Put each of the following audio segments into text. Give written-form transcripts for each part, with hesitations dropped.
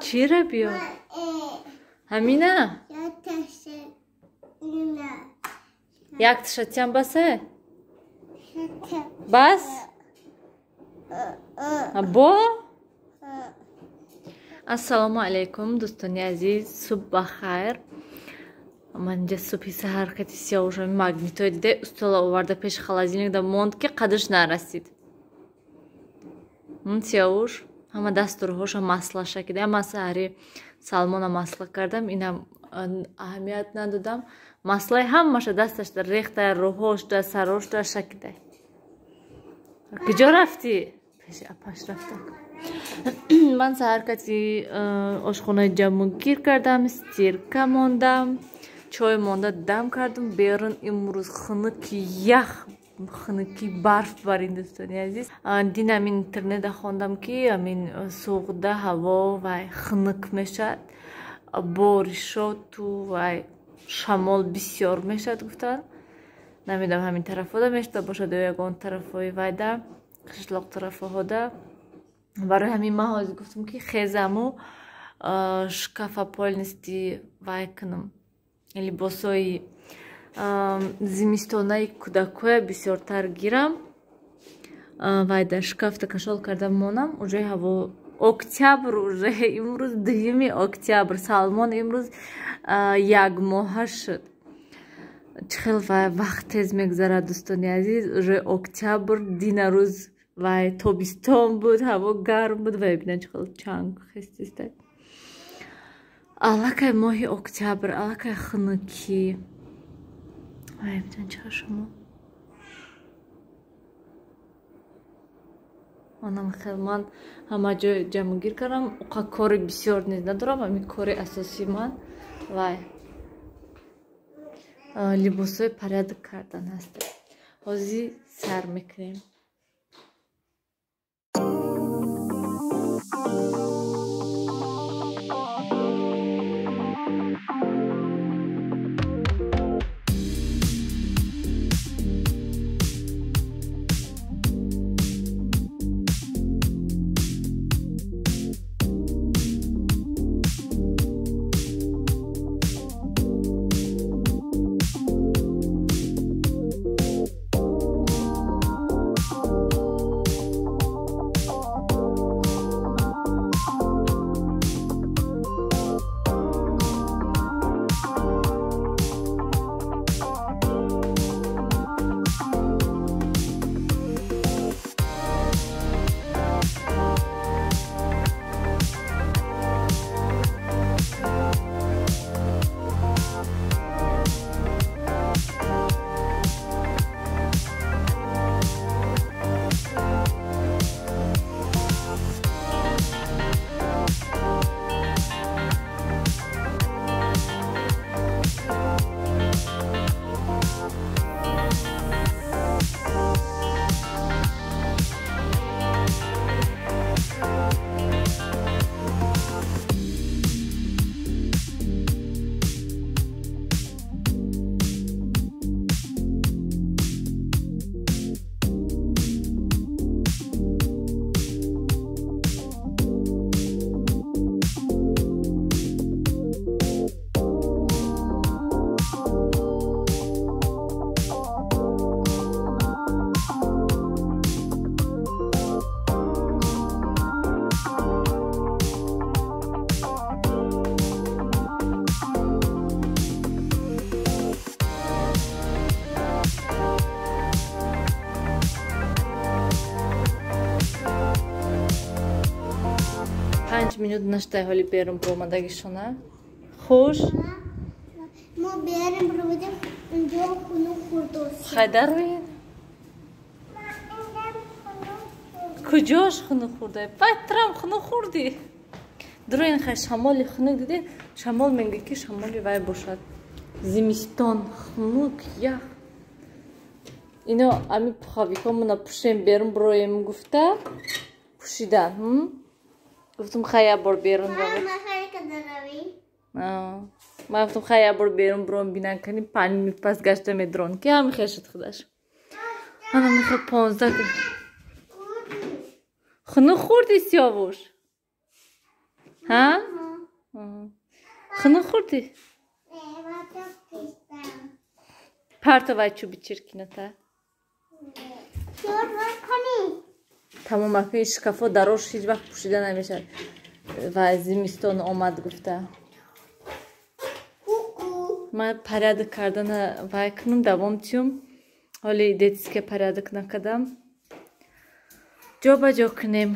Чира биё? Ҳамина? Якташа тиям басе? Бас? Бо? Ассалому алайкум, дӯстони азиз, субҳ бахайр. Ман инҷа субҳи саҳар кати сиёҳушами магнитои дида устола оварда пеши холодильникда монд, ки қадаш нарасид. Сиёҳуш ҳама дастурҳоша маслаша кида. Ман саҳари Салмона масла кардам, инам аҳамият надодам. Маслаи ҳамаша дасташда рехта, рӯҳошда, сарошда шакида. Куҷо рафтӣ? Пеши апаш рафтам. Ман саҳар кати ошхонаи ҷамъгир кардам, стирка мондам, чой монда дам кардам. Берун имрӯз хунуки ях, хунуки барф барин, дӯстони азиз. Динам интернета хондам, ки амин суғда ҳаво вай хунук мешавад, боришоту вай шамол бисёр мешавад гуфтанд. Намедонам ҳамин тарафҳода мешуда бошад ё ягон тарафҳои вайда, қишлоқ тарафҳода. Барои ҳамин ман ҳозир гуфтам, ки хезаму шкафа полностью вай кунам, либосҳои зимистонаи кӯдакҳоя бисёртар гирам, вай дар шкафта кашол карда монам. Уже ҳаво октябр, уже имрӯз 2 октябр, Салмон имрӯз якмоҳа шуд. Чӣ хел вақт тез мегузарад, дӯстони азиз. Уже октябр, дина рӯз вай тобистон буд, ҳаво гарм буд. Вай бинед, чӣ хел чанг хестиста. Аллакай моҳи октябр, аллакай хунукӣ. Вай бинед, чӣ хел шумо. Манам хел ман ҳама ҷой ҷамъгир кардам. Уқа кори бисёр низ надорам, ҳамин кори асосии ман вай либосҳои порядок кардан ҳаст. Ҳозир сар мекунем. Минут наштай ҳоли берун баромадагишона. Хуш? Мо берун баромадем, инҷо хунук хӯрдос. Хайдар роин? Куҷош хунук хӯрда? Баъд хунук хӯрдӣ. Дуроин хай шамоли хунук дидӣ? Шамол мегӯ, ки шамоли вай бошад. Зимистон хунук ях. Ино ами пуховикҳомона пӯшем берун бироем гуфта пӯшидан. Гуфтум хай як бор берун равем. Ман гуфтум хай як бор берун биром бинан кани 5 минут пас гашта медрон, ки ҳами хел шуд худаш. Ана мехел 15. Хунук хӯрдӣ, Сиёвуш? Ҳа, хунук хӯрдӣ? Партовай чӯби чиркината. Тамом акни шкафо дарош ҳеҷ вақт пӯшида намешавад. Ва зимистон омад гуфта. Ман порядок кардана вай кунам, давом тиём. Ҳоли детский порядок накардам. Ҷо ба ҷо кунем.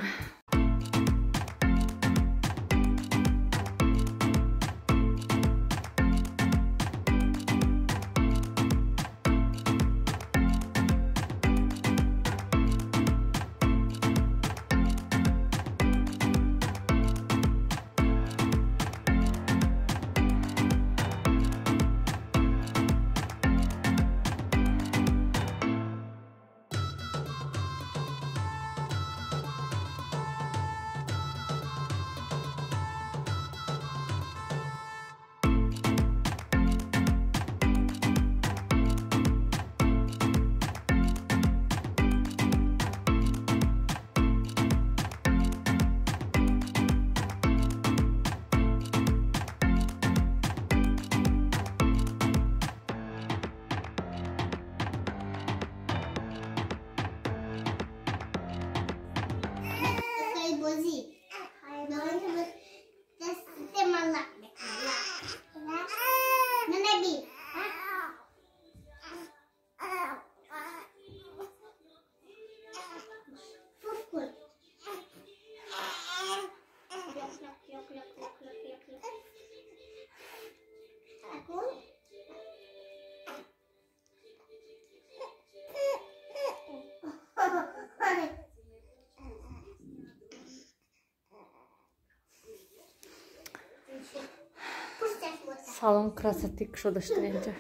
Салон красоты кушода шуда инҷа.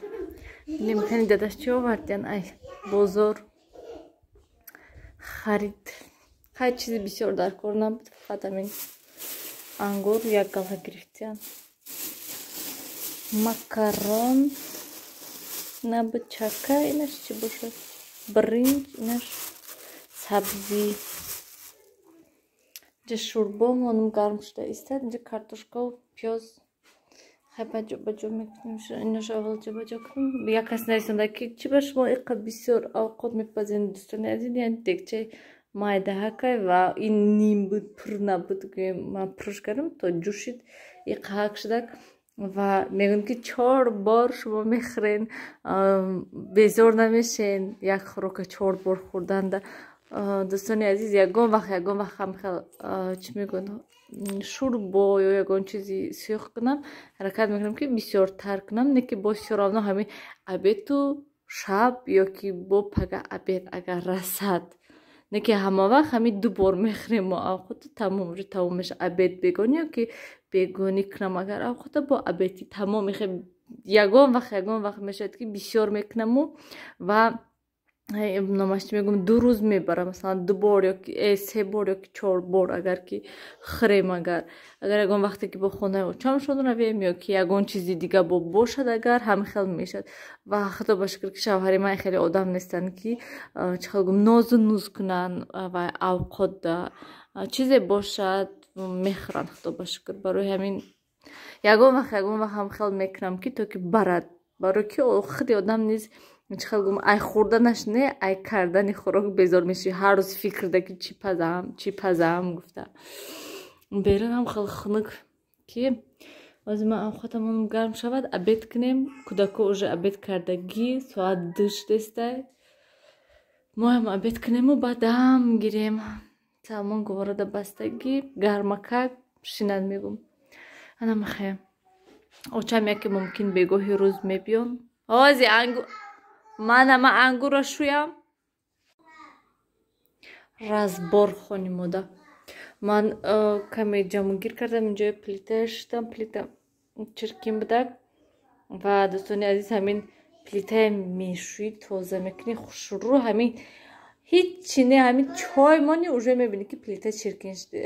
Бинем, дадаш чӣ овардян? Ай бозор харид. Хай, чизи бисёр дар кор набуд, фақат ҳамин ангур як галга гирифтян. Макарон набуд, чака, инаш чӣ бошад? Бринҷ, инаш сабзӣ. Инҷа шӯрбо монум гарм шуда истад, инҷа картошкаву пиёз. Хай, ба ҷо ба ҷо мекунем, инош аввал ҷо ба ҷо кунем. Як кас нависонда, ки чӣ ба шумо иқа бисёр авқот мепазем, дӯстони азиз, яъне дегчаи майдаҳакай ва ин ним буд, пур набуд, гӯем, ман пурш кардам то ҷӯшид, иқаҳак шудак. Ва мегӯям, ки чор бор шумо мехӯрен, безор намешен як хӯрока чор бор хӯрданда? Дӯстони азиз, ягон вақт ҳам хел, чӣ мегӯянд, шӯрбо ё ягон чизи сиёх кунам, ҳаракат мекунам, ки бисёртар кунам, не ки бо всё равно ҳамин обеду шаб ё ки бо пага обед агар расад, не ки ҳама вақт ҳамин ду бор мехӯрем мо авқоту тамом, уже тамом мешавад. Обед бегонӣ ё ки бегонӣ кунам агар авқота, бо обеди тамом мехӯрем. Ягон вақт мешавад, ки бисёр мекунаму ва номаш чӣ мегӯм, 2 рӯз мебарам, масалан, ду бор ёки се бор ёки чор бор агар ки хӯрем. Агар ягон вақте ки бо хонаи очамшон равем ё ки ягон чизи дига бо бошад, агар ҳамин хел мешавад. Ва худо ба шукр, ки шавҳари ман хеле одам нестанд, ки, чӣ хел гум, нозу нуз кунанд ва авқотда чизе бошад, мехӯранд, худо ба шукр. Барои ҳамин ягон вақт ҳам хел мекунам, ки то ки барад, барои ки худи одам низ, чӣ хел гум, ай хӯрданаш не, ай кардани хӯрок безор мешавӣ, ҳар рӯз фикрда, ки чӣ пазам, чӣ пазам гуфта. Берун ҳам хел хунук, ки ҳозир ман авқотамон гарм шавад, обед кунем. Кӯдако уже обед кардагӣ, соат 2 шудестай. Мо ҳам обед кунему баъд дам гирем. Салмон гуворода бастагӣ, гармакак шинад, мегум. Ана махе очам яке мумкин бегоҳи рӯз мебиён. Ҳози ангу мана, ман ангурро шӯям. Разбор хонимода. Ман каме ҷамъгир кардам инҷои плита, шуштам, плита чиркин будак. Ва дӯстони азиз, ҳамин плитае мешӯӣ, тоза мекунӣ, хушрӯ, ҳамин ҳичи не, ҳамин чой мони, уже мебинӣ, ки плита чиркин шуда.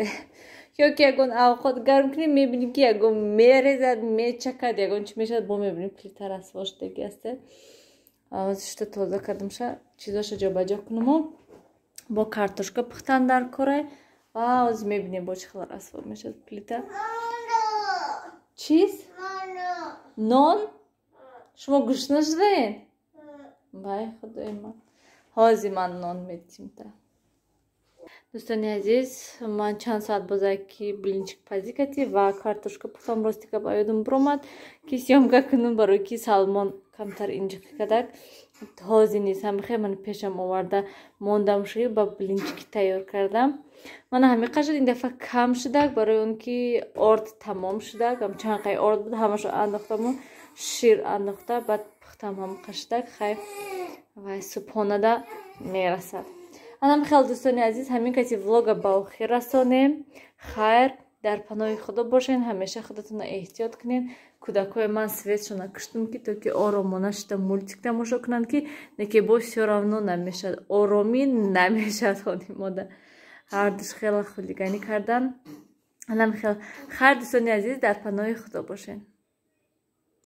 Ё ки ягон авқот гарм кунӣ, мебинӣ, ки ягон мерезад, мечакад, ягон чӣ мешавад, бо мебинӣ, плита расво шудагӣ аст. Шута тоза кардамша, чизоша ҷобаҷо кунаму бо картошка пухтан дар корай. Ва ҳозир мебинем, бо чӣ хел расво мешавад плита. Чиз? Нон? Шумо гушна шудаед? Вай, худои ман, ҳозир ман нон метим та. Дӯстони азиз, ман чанд соат боза ки блинчик пазӣ кардӣ ва картошка пухтам. Рости гап, ёдам биромад, ки съёмка кунам, барои ки Салмон камтар инҷиқӣ кардак. Ҳозир низ ҳамихе ман пешам оварда мондам шуи ба блинчики тайёр кардам. Мана ҳамиқа шуд. Ин дафъа кам шудак, барои он ки орд тамом шудак. Чанд қай орд буд, ҳамашо андохтаму шир андохта, баъд пухтам, ҳамиқа шудак. Хай, вай субҳонада мерасад. Анам хел, дӯстони азиз, ҳамин кати влога ба охир расонем. Хайр, дар паноҳи Худо бошен, ҳамеша худатонро эҳтиёт кунед. Кӯдакҳои ман светшона куштум, ки то ки оромона шида мультик тамошо кунанд, ки неке боз всё равно намешад, оромӣ намешад. Хонимода ҳардуш хела хулиганӣ кардан. Анам хел, хайр, дӯстони азиз, дар паноҳи Худо бошен.